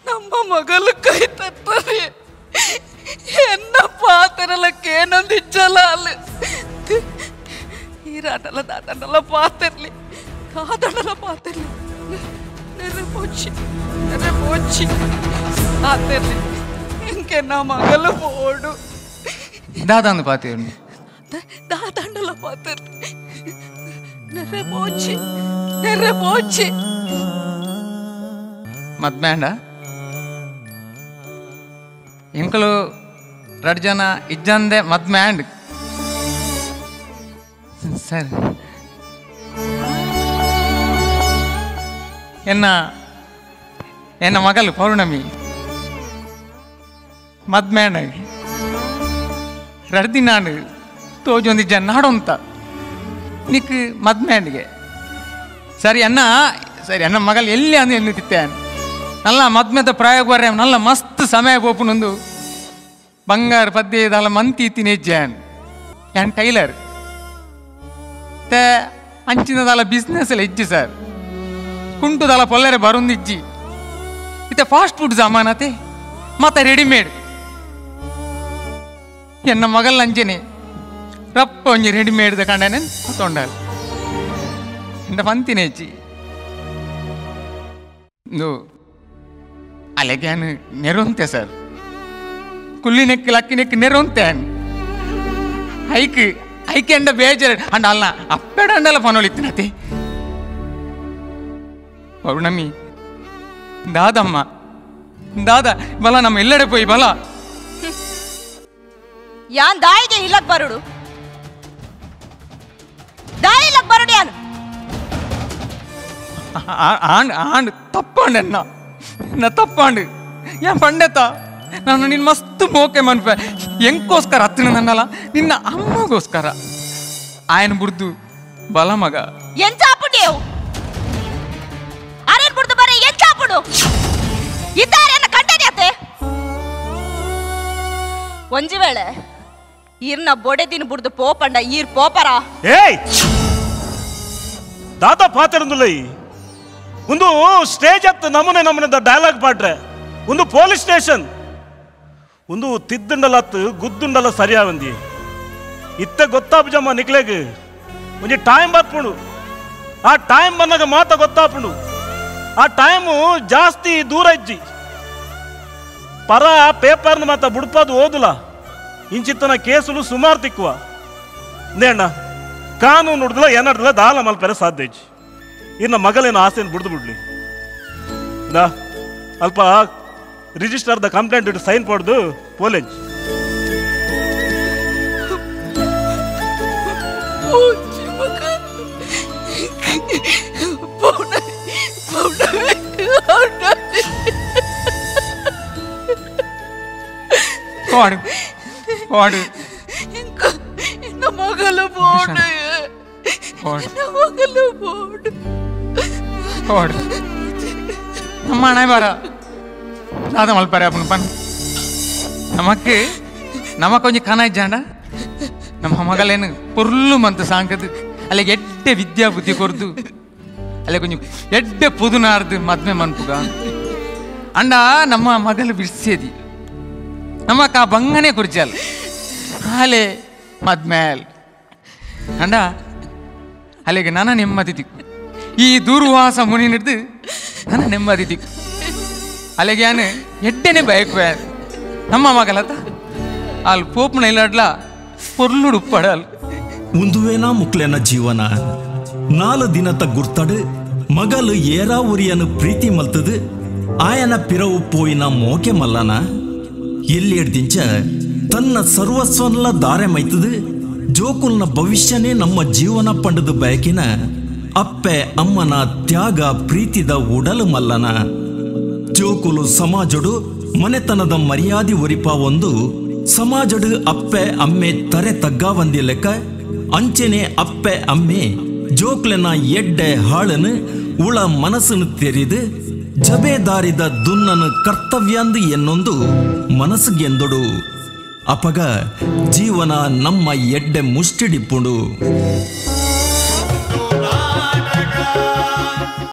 ನಮ್ಮ ಮಗಲು ಕೈ ತಟ್ಟರೆ ಎನ್ನ ಪಾತ್ರಲ ಕೇನೊಂದಿಜ್ಜಲ ಅಲ್ಲಿ ಈರಾಟಲ ದಾತಂಡಲ ಪಾತಿರ್ಲಿ ಕಾದಂಡಲ ಪಾತಿರ್ಲಿ ನೆರೆ ಪೋಚಿ ನೆರೆ ಪೋಚಿ ಪಾತಿರ್ಲಿ ಇಂಕೆ ನಮ್ಮ ಮಗಲು ಬೋಡು ದಾದಾಂದು ಪಾತಿರ್ಲಿ ದಾದಂಡಲ ಪಾತಿರ್ಲಿ ನೆರೆ ಪೋಚಿ ನೆರೆ ಪೋಚಿ ಮದ್ಮೇಂಡ ಎಂಕಲು ರಡ್ ಜನ ಇಜ್ಜಂದೆ ಮದ್ಮ್ಯಾಂಡ್ ಸರ್ ಎನ್ನ ಎನ್ನ ಮಗಲು ಪೌರ್ಣಮಿ ಮದ್ಮ್ಯಾಂಡ್ ರಡ್ದಿ ನಾನು ತೋಜೊಂದಿಜ್ಜ ನಾಡೊಂತ ನಿಕ್ ಮದ್ಮ್ಯಾಂಡ್ಗೆ ಸರಿ ಅಣ್ಣ ಸರಿ ಅಣ್ಣ ಮಗಲು ಎಲ್ಲಿ ಅಂದು ಎನ್ನುತ್ತಿತ್ತೆ ನಲ್ಲ ಮದ್ಮೆದ ಪ್ರಾಯೋಗ ಬರ್ರೆ ನಲ್ಲ ಮಸ್ತ್ ಸಮಯ ಪೋಪುನೊಂದು ಬಂಗಾರ ಪದ್ಯದಲ್ಲ ಮಂತಿ ಇತ್ತಿನ ಜಾನ್ ಯಾನ್ ಟೈಲರ್ ತೆ ಅಂಚಿನದಲ್ಲ ಬಿಸ್ನೆಸ್ ಎಲ್ಲ ಇಜ್ಜಿ ಸರ್ ಕುಂಟುದಲ್ಲ ಪೊಲ್ಲರೆ ಬರುಂದಿಜ್ಜಿ ಇತ್ತೆ ಫಾಸ್ಟ್ ಫುಡ್ ಸಾಮಾನತೆ ಮತ್ತೆ ರೆಡಿಮೇಡ್ ಎನ್ನ ಮಗಲ್ ಅಂಚನೆ ರಪ್ಪ ಒಂಜಿ ರೆಡಿಮೇಡ್ ಕಂಡನೆ ತೊಂಡಾಲ್ ಎಂದ ಪಂತಿನ ಇಜ್ಜಿ ಅಲೆಗೆ ನೆರುಂತೆ ಸರ್ ಕುಲ್ಲಿ ನೆಕ್ ಲಕ್ಕಿ ನೆಕ್ ನೆರುಂತೆ ಐಕ್ ಐಕೆ ಅಂಡ ಬೇಜಾರು ಅಂಡ ಅಲ್ಲ ಅಪ್ಪೆಡ ಅಂಡಲ್ಲ ಫೋನ್ ಪೌರ್ಣಮಿ ದಾದಮ್ಮ ದಾದ ಬಲ ನಮ್ಮ ಎಲ್ಲೆಡೆ ಪೋಯಿ ಬಲ ಯಾನ್ ದಾಯಿಗೆ ಇಲ್ಲಕ್ ಬರುಡು ದಾಯಿ ಇಲ್ಲಕ್ ಬರುಡು ಯಾನು ಆಂಡ್ ಆಂಡ್ ತಪ್ಪಾಂಡ್ ಎನ್ನ ನಾ ತಪ್ಪಾಂಡು ಯಾನ್ ಪಂಡೆತ ನಾನು ನಿನ್ನ ಮಸ್ತ್ ಮೋಕೆ ಮನ್ಪೆ ಎಂಕೋಸ್ಕರ ಹತ್ತಿನ ನನ್ನಲ್ಲ ನಿನ್ನ ಅಮ್ಮಗೋಸ್ಕರ ಆಯನ ಬುರ್ದು ಬಲ ಮಗ ಎಂಚಾಪುಡೇವು ಅರೇನ್ ಬುರ್ದು ಬರೀ ಎಂಚಾಪುಡು ಇದ್ದಾರೆ ಕಂಡನೆ ಅತ್ತೆ ಒಂಜಿ ವೇಳೆ ಈರ್ನ ಬೊಡೆ ದಿನ ಬುರ್ದು ಪೋಪಂಡ ಈರ್ ಪೋಪರ ಏಯ್ ದಾತ ಪಾತಿರಂದುಲೈ ಒಂದು ಸ್ಟೇಜ್ ಹತ್ತು ನಮೂನೆ ನಮೂನೆ ಡೈಲಾಗ್ ಪಾಟ್ರೆ ಒಂದು ಪೊಲೀಸ್ ಸ್ಟೇಷನ್ ಒಂದು ತಿದ್ದುಂಡಲ ಹತ್ತು ಗುದ್ದುಂಡಲ ಸರಿಯಾವಂದಿ ಇತ್ತ ಗೊತ್ತಾಪುಜಮ್ಮ ನಿಕ್ಲೆಗ್ ಒಂಜಿ ಟೈಮ್ ಬರ್ಪುಂಡು ಆ ಟೈಮ್ ಬಂದಾಗ ಮಾತ ಗೊತ್ತಾಪುಂಡು ಆ ಟೈಮು ಜಾಸ್ತಿ ದೂರ ಇಜ್ಜಿ ಪರ ಪೇಪರ್ನ ಮಾತ ಬುಡ್ಪದು ಓದುಲ ಇಂಚಿತ್ತನ ಕೇಸುಲು ಸುಮಾರು ತಿಕ್ಕುವ ನೇಣ್ಣ ಕಾನೂನು ಹಿಡ್ದಲ ಏನಾಡ್ದಲ ದಾಲ ಮಲ್ಪೆರೆ ಸಾಧ್ಯ ಇಜ್ಜಿ ಇನ್ನು ಮಗಲೇನು ಆಸೆಯನ್ನು ಬಿಡ್ದು ಬಿಡ್ಲಿ ಅಲ್ಪ ರಿಜಿಸ್ಟರ್ the complaint ಇಟ್ಟು ಸೈನ್ ಪಡೆದು ಪೋಲೇಜ್ వాడు వాడు ఇంకా మగలు పోడు మగలు పోడు వాడు ನಮ್ಮ ಹಣೆ ಬಾರ ದಾದ ಮಲ್ಪಾರೆ ಅಪ್ಪನ ಪನ್ ನಮಕ್ ನಮಕ್ ಒಂಜಿ ಕನ ಇಜ್ಜಾಂಡ ನಮ್ಮ ಮಗಲೇನು ಪೊರ್ಲು ಮಂತ ಸಾಂಕದು ಅಲ್ಲಿಗೆ ಎಡ್ಡೆ ವಿದ್ಯಾ ಬುದ್ಧಿ ಕೊರ್ದು ಅಲ್ಲೇ ಕೊಂಚ ಎಡ್ಡೆ ಪುದುನಾರ್ದು ಮದ್ಮೆ ಮನ್ಪುಗ ಅಂಡ ನಮ್ಮ ಮಗಲು ಬಿಡ್ಸೇದಿ ನಮಕ್ ಆ ಬಂಗನೆ ಕುರ್ಜಲ್ ಆಲೆ ಮದ್ಮೇಲ್ ಅಂಡ ಅಲ್ಲಿಗೆ ನನ್ನ ನೆಮ್ಮದಿ ದಿಕ್ಕು ಈ ದೂರ್ವಾಸ ಮುನಿ ಹಿಡ್ದು ನನ್ನ ನೆಮ್ಮದಿ ದಿಕ್ಕು ಅಲ್ಲಿಗೆ ಯಾನು ಎಡ್ಡೆನೆ ಬಯಕ್ ನಮ್ಮ ಮಗಲತ ಅಲ್ಲಿ ಪೋಪ್ನ ಇಲ್ಲಾಡ್ಲ ಪೊರ್ಲುಡು ಉಪ್ಪಡಲ್ ಉಂದುವೇನಾ ಮುಕ್ಲೆನ ಜೀವನ ನಾಲು ದಿನತ ಗುರ್ತಡು ಮಗಲು ಏರಾ ಉರಿಯನು ಪ್ರೀತಿ ಮಲ್ತದು ಆಯನ ಪಿರವು ಪೋಯಿನ ಮೋಕೆ ಮಲ್ಲನ ಎಲ್ಲಿ ತನ್ನ ಸರ್ವಸ್ವನ್ಲ ದಾರೆ ಮೈತದು ಜೋಕುಲ್ನ ಭವಿಷ್ಯನೇ ನಮ್ಮ ಜೀವನ ಪಂಡದು ಬಯಕಿನ ಅಪ್ಪೆ ಅಮ್ಮನ ತ್ಯಾಗ ಪ್ರೀತಿದ ಉಡಲು ಮಲ್ಲನ ಜೋಕುಲು ಸಮಾಜಡು ಮನೆತನದ ಮರ್ಯಾದೆ ಒರಿಪ ಒಂದು ಸಮಾಜಡು ಅಪ್ಪೆ ಅಮ್ಮೆ ತರೆ ತಗ್ಗಾವಂದಿ ಲೆಕ್ಕ ಅಂಚೆನೆ ಅಪ್ಪೆ ಅಮ್ಮೆ ಜೋಕ್ಲೆನ ಎಡ್ಡೆ ಹಾಳನು ಉಳ ಮನಸ್ಸನ್ನು ತೆರಿದು ಜಬೇದಾರಿದ ದುನ್ನನು ಕರ್ತವ್ಯಾಂದು ಎನ್ನೊಂದು ಮನಸ್ಸಿಗೆಂದೊಡು ಅಪಗ ಜೀವನ ನಮ್ಮ ಎಡ್ಡೆ ಮುಷ್ಟಿಡಿಪುಂಡು.